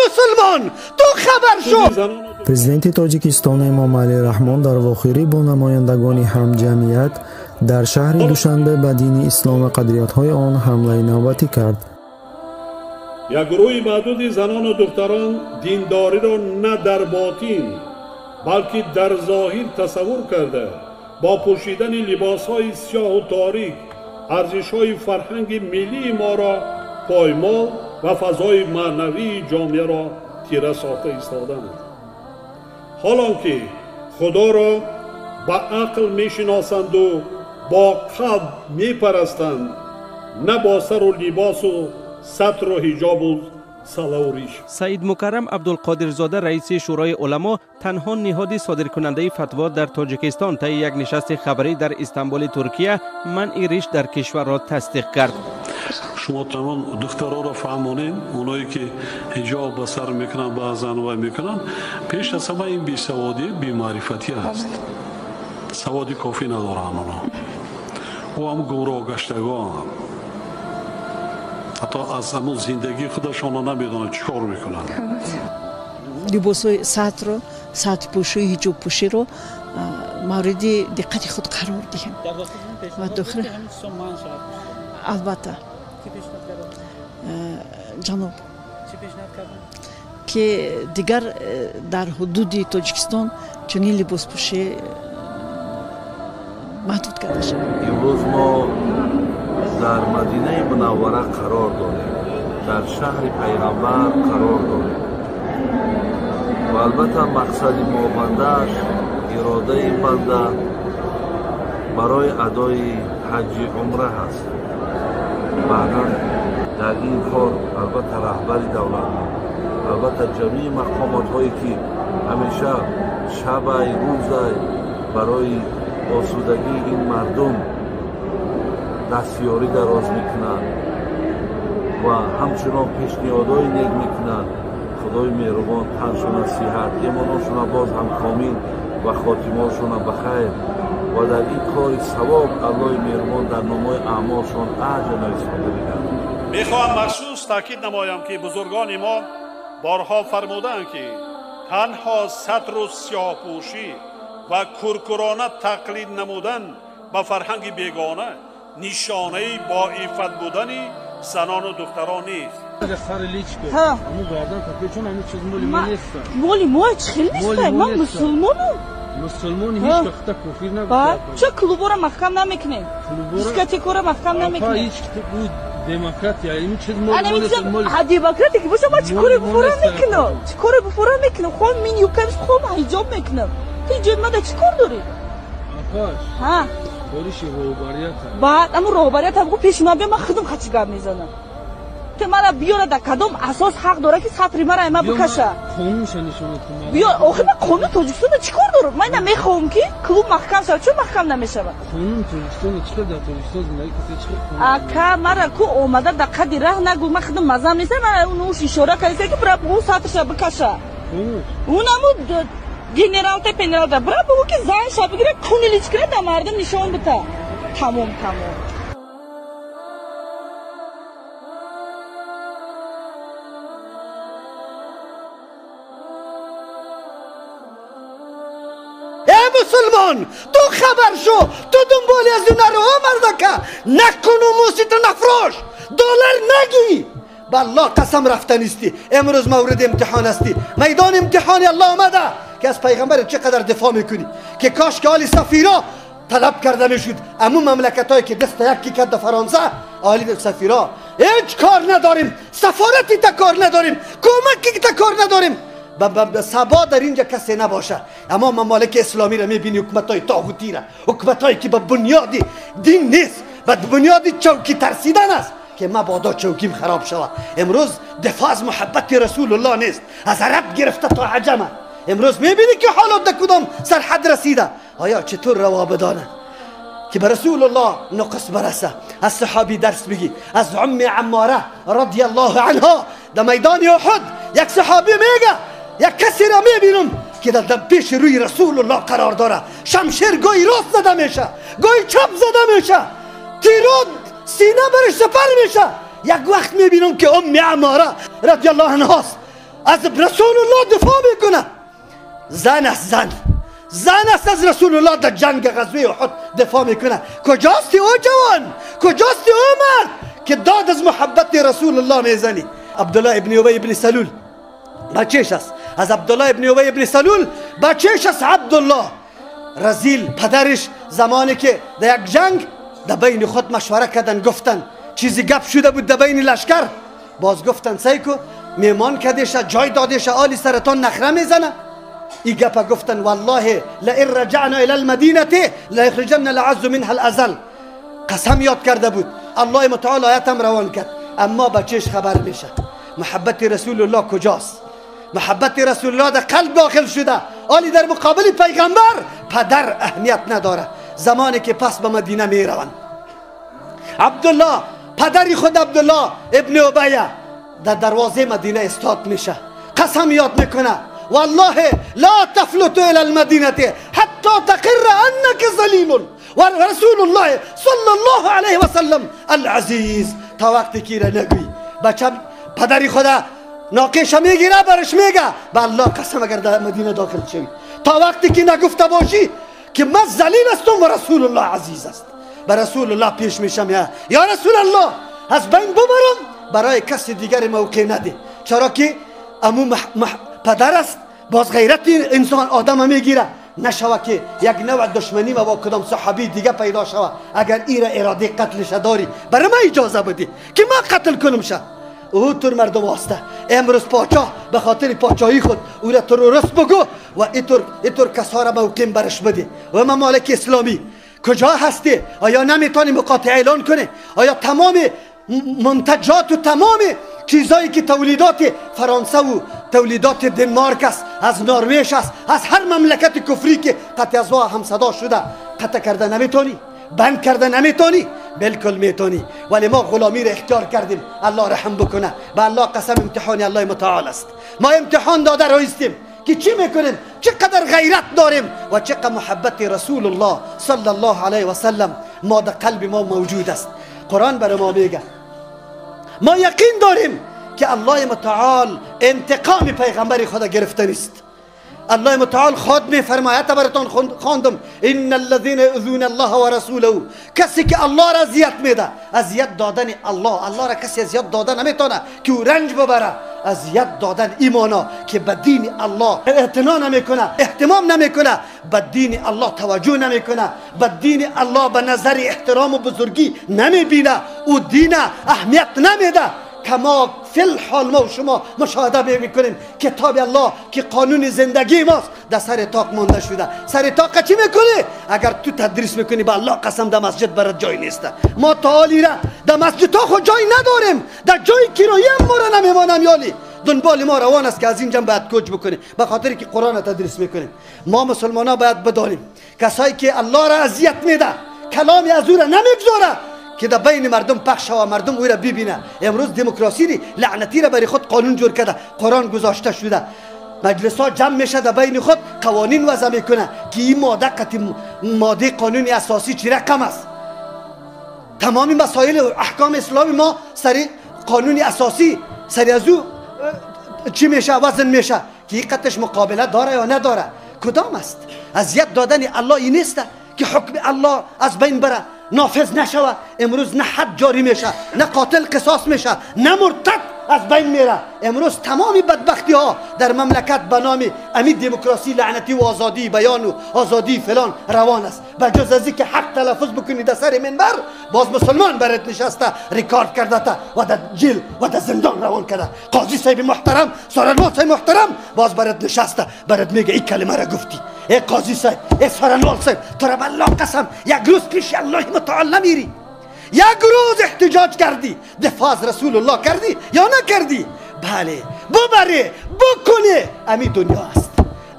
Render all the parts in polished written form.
Мусулмон, ту хабар шо. Президенти Тоҷикистон Эмомалӣ Раҳмон дар вохӯрӣ бо намояндагони ҳамҷамъият дар шаҳри Душанбе ба дини ислом ва қадриятҳои он ҳамлаи навбатӣ кард. Як гурӯҳи маъдуди занону духтарон диндориро на дар ботин, балки дар зоҳир тасаввур карда, бо пӯшидани либосҳои сиёҳу торик арзишҳои фарҳанги миллии моро поймол ва фазои маънавии ҷомеаро тира сохта истоданд. Ҳолон ки Худоро ба ақл мешиносанду бо қалб мепарастанд, на бо сару либосу сатру ҳиҷобу салаву риш. Саид Мукаррам Абдулқодирзода, раиси Шӯрои уламо, танҳо ниҳоди содиркунандаи фатво дар Тоҷикистон, таи як нишасти хабарӣ дар Истанбули Туркия манъи риш дар кишварро тасдиқ кард. Шумо тамом духтароро фаҳмонем, оное ки ҳиҷоб ба сар мекунанд, баъзан вай мекунанд, пеш аз ҳама ин бесаводӣ, бемаърифатӣ аст. Саводи кофӣ надоранд онҳо. Ӯ ҳам гумроҳ гаштагон, ҳатто аз ҳамон зиндагии худашонро намедонанд чӣ кор мекунанд. Либосҳои сатрро, сатрпӯшӣ, ҳиҷобпӯширо мавриди диққати худ қарор диҳем. Ва дохил албатта ҷаноб, ки дигар дар ҳудуди Тоҷикистон чунин либоспӯшӣ маҳдуд карда шавад. Имрӯз мо дар Мадинаи Мунаввара қарор дорем, дар шаҳри Пайғамбар қарор дорем ва албатта мақсади мо бандааш, иродаи банда барои адои ҳаҷҷи умра ҳаст. Баъдан дар ин кор албатта раҳбари давлат, албатта ҷамъи мақомотҳое ки ҳамеша шабай рӯзай барои осудагии ин мардум дастёрӣ дароз мекунанд ва ҳамчунон пешниҳодҳои нек мекунанд. Худои меҳрубон таншона сиҳат, имоношона боз ҳам комил ва хотимаошона ба хайр ва дар ин кори савоб Аллоҳи меҳрубон дар номҳои аъмолшон аҷр нависонда бигардад. Мехоҳам махсус таъкид намоям, ки бузургони мо борҳо фармудаанд, ки танҳо сатру сиёҳпӯшӣ ва куркурона тақлид намудан ба фарҳанги бегона нишонаи боиффат будани занону духтарон нест. Моли мо чӣ хел нест? Ман мусулмонам. Мусулмон ҳеҷ вақта кофир набуд. Ча клубора маҳкам намекунем? Дискотекора маҳкам намекунем? Демократия ин чиз мо демократия ки боша, ман чӣ коре буфора мекунам? Чӣ коре буфора мекунам? Хом мин юкамш, хом ҳиҷоб мекунам. Ту ҳиҷоби мада чӣ кор дорӣ? Апаш. Ҳа. Кориши роҳбарият. Баъд аммо роҳбарият ҳам пеши ман бия, ман худам хачи гап мезанам. Ту мара биёра, дар кадом асос ҳақ дора ки сатри мара ма бикаша? Қонунша нишон кун. Биё, охир ман қонуни Тоҷикистонро чӣ кор дорам? Ман намехоҳам ки клуб маҳкам шавад. Чун маҳкам намешавад? Қонуни Тоҷикистонро чӣ дар Тоҷикистон зиндагӣ касе чӣ қонун? Ака, мара ку омада дар қади раҳ нагӯ, ман худам мазам нестам, мара уш ишора карда ки бира ӯ сатрша бикаша. Унаму генералта пенералта бира бугӯ ки занша бигира, куни личкира дар мардум нишон бита. Тамом, тамом. Эй мусулмон, ту хабар шо, ту дунболи аз нароҳо мардака накуну мусита нафрош, доллар нагӣ. Ба Аллоҳ қасам, рафтанистӣ. Имрӯз мавриди имтиҳон ҳастӣ. Майдони имтиҳони Аллоҳ омада ки аз пайғамбар чӣ қадар дифоъ мекунӣ, ки кош ки оли сафиро талаб карда мешуд. Аму мамлакатҳое ки даста якки карда Фаронса, оли сафиро ҳеҷ кор надорем, сафорати та кор надорем, кӯмаки та кор надорем. Сабо дар инҷа касе набоша. Аммо мамолики исломиро мебинӣ, ҳукуматҳои тоғутира, ҳукуматҳое ки ба бунёди дин нест, ба бунёди чавкӣ тарсидан аст ки мабодо чавким хароб шавад. Имрӯз дифоъ аз муҳаббати Расулуллоҳ нест, аз араб гирифта то аҷама. Имрӯз мебинӣ ки ҳолот дар кудом сарҳад расида. Оё чатур раво бидонад ки ба Расулуллоҳ нуқс бараса? Аз саҳобӣ дарс бигӣ, аз умми Аммора радиаллоҳу анҳо. Дар майдони Уҳуд як саҳобӣ мега, як касеро мебинам ки дар пеши рӯи Расулуллоҳ қарор дорад. Шамшер гоҳи рост зада меша, гоҳи чап зада меша, тирот сина бараш сапар меша. Як вақт мебинам ки умми Аммора радиаллоҳу анҳост. از رسول الله دفاع میکنه. زن است، زن، زن است، از رسول الله در جنگ غزوه احد دفاع میکنه. کجاستی او جوان؟ کجاستی او مرد که داد از محبت رسول الله میزنی؟ عبدالله ابن ابی ابن سلول بچهش است. از عبدالله ابن ابی ابن سلول بچهش است عبدالله رزیل. پدرش زمانی که در یک جنگ در بین خود مشوره کردن، گفتن چیزی گپ شده بود در بین لشکر، باز گفتن سیکو میمان کدیشه، جای دادیشه، آلی سرطان نخره میزنه. ای گپا گفتن والله لئن رجعنا الى المدینه لیخرجن العز منها الازل. قسم یاد کرده بود. الله متعال آیتم روان کرد. اما بچهش خبر میشه. محبت رسول الله کجاست؟ محبت رسول الله در قلب داخل شده. آلی در مقابل پیغمبر پدر اهمیت نداره. زمانی که پس به مدینه میروند، عبدالله پدر خود عبدالله ابن ابیه در دروازه مدینه استاد میشه، قسم یاد میکنه والله لا تفلت الى المدینه حتی تقر انك ذلیل و رسول الله صلی الله علیه و سلم العزیز. تا وقتی که را نگویی بچه پدری خدا ناقش میگیره، برش میگه به الله قسم اگر در مدینه داخل شوی، تا وقتی که نگفته باشی که من ذلیل هستم و رسول الله عزیز است، به رسول الله پیش میشم، یا رسول الله از بین ببرم، برای کسی دیگر موقع نده. چرا که امو پدر است، باز غیرت انسان آدم میگیره. نشوه که یک نوع دشمنی ما با کدام صحابی دیگه پیدا شوه. اگر ایره اراده قتلش داری برای ما اجازه بدی که ما قتل کنم شه. او تر مردم واسطه امروز پاچاه به خاطر پاچاهی خود او را تروریست بگو و ایتور کسا را موقع برش بده. و ممالک اسلامی کجا هستی؟ آیا نمیتونی مقاطعه اعلان کنی؟ آیا تمام منتجات و تمام چیزایی که تولیدات فرانسه و تولیدات دنمارک است، از نروژ است، از هر مملکت کفری که قطع از هم صدا شده، قطع کرده نمیتونی، بند کرده نمیتونی؟ بالکل میتونی. ولی ما غلامی را اختیار کردیم. الله رحم بکنه. به الله قسم امتحان الله متعال است. ما امتحان داده رایستیم که چی میکنیم، چقدر غیرت داریم و چقدر محبت رسول الله صلی الله علیه و سلم ما در قلب ما موجود است. قرآن برای ما میگه ما یقین داریم که الله متعال انتقام پیغمبر خدا گرفته نیست. الله متعال خود میفرماید، براتون خواندم ان الذين یؤذون الله ورسوله، کسی که الله را اذیت میده، اذیت دادن الله، الله را کسی اذیت داده نمیتونه که او رنج ببره. اذیت دادن ایمانا که به دین الله اعتنا نمیکنه، اهتمام نمیکنه، به دین الله توجه نمیکنه، به دین الله به نظر احترام و بزرگی نمیبینه، او دین اهمیت نمیده. کما فی الحال ما و شما مشاهده میکنیم کتاب الله که قانون زندگی ماست در سر تاق مانده شده. سر تاق چی میکنی؟ اگر تو تدریس میکنی به الله قسم در مسجد برات جای نیست. ما تعالی را در مسجد ها خود جای نداریم، در جای کرایه هم ما را نمیمانم. یالی دنبال ما روان است که از اینجا باید کوچ بکنیم، به خاطر که قرآن تدریس میکنیم. ما مسلمان ها باید بدانیم کسایی که الله را اذیت میده، کلامی از او را نمیگذاره که در بین مردم پخش و مردم او را ببینه. امروز دموکراسی لعنتی را برای خود قانون جور کرده، قرآن گذاشته شده، مجلس ها جمع میشه در بین خود قوانین وضع میکنه که این ماده قطع ماده قانون اساسی چی رقم است. تمام مسائل احکام اسلامی ما سر قانون اساسی سر از او چی میشه، وزن میشه که این قطعش مقابله داره یا نداره. کدام است؟ اذیت دادن الله این نیست که حکم الله از بین بره، نافذ نشوه. امروز نه حد جاری میشه، نه قاتل قصاص میشه، نه مرتد از بین میره. امروز تمام بدبختی ها در مملکت به نام امی دموکراسی لعنتی و آزادی بیان و آزادی فلان روان است. بجز از اینکه حق تلفظ بکنی در سر منبر، باز مسلمان برات نشسته ریکارد کرده تا و در جیل و در زندان روان کرده. قاضی صاحب محترم، سارنوال صاحب محترم باز برات نشسته، برات میگه این کلمه را گفتی. ای قاضی صاحب، ای سارنوال صاحب، تو را بالله قسم یک روز پیش الله متعال نمیری. یک روز احتجاج کردی، دفاع از رسول الله کردی یا نکردی؟ بله، ببره بکنه. امی دنیا است،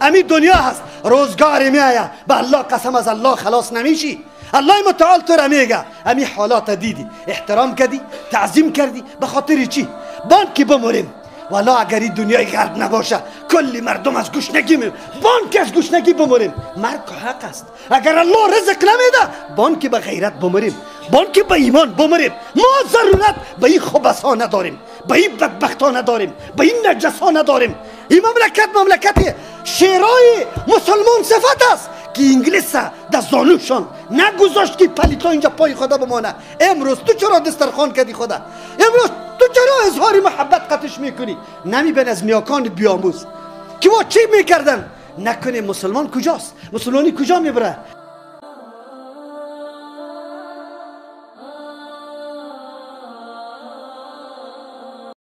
امی دنیا هست. روزگار میآید به الله قسم از الله خلاص نمیشی. الله متعال تو را میگه امی حالات دیدی، احترام کردی، تعظیم کردی، به خاطر چی؟ بانکی بموریم. والا اگر این دنیای غرب نباشه کلی مردم از گشنگی می بانک از گشنگی بموریم. مرگ حق است. اگر الله رزق نمیده بانک به غیرت بموریم، بانک به ایمان بموریم. ما ضرورت به این خبث ها نداریم. به این بدبخت ها نداریم، به این نجس ها نداریم. این مملکت مملکت شیرای مسلمان صفت است که انگلیس در زانوشان نگذاشت که پلیتا اینجا پای خدا بمانه. امروز تو چرا دسترخوان کردی خدا؟ امروز تو چرا اظهار محبت قطش میکنی؟ نمیبین از نیاکان بیاموز که وا چی میکردن؟ نکنه مسلمان کجاست؟ مسلمانی کجا میبره؟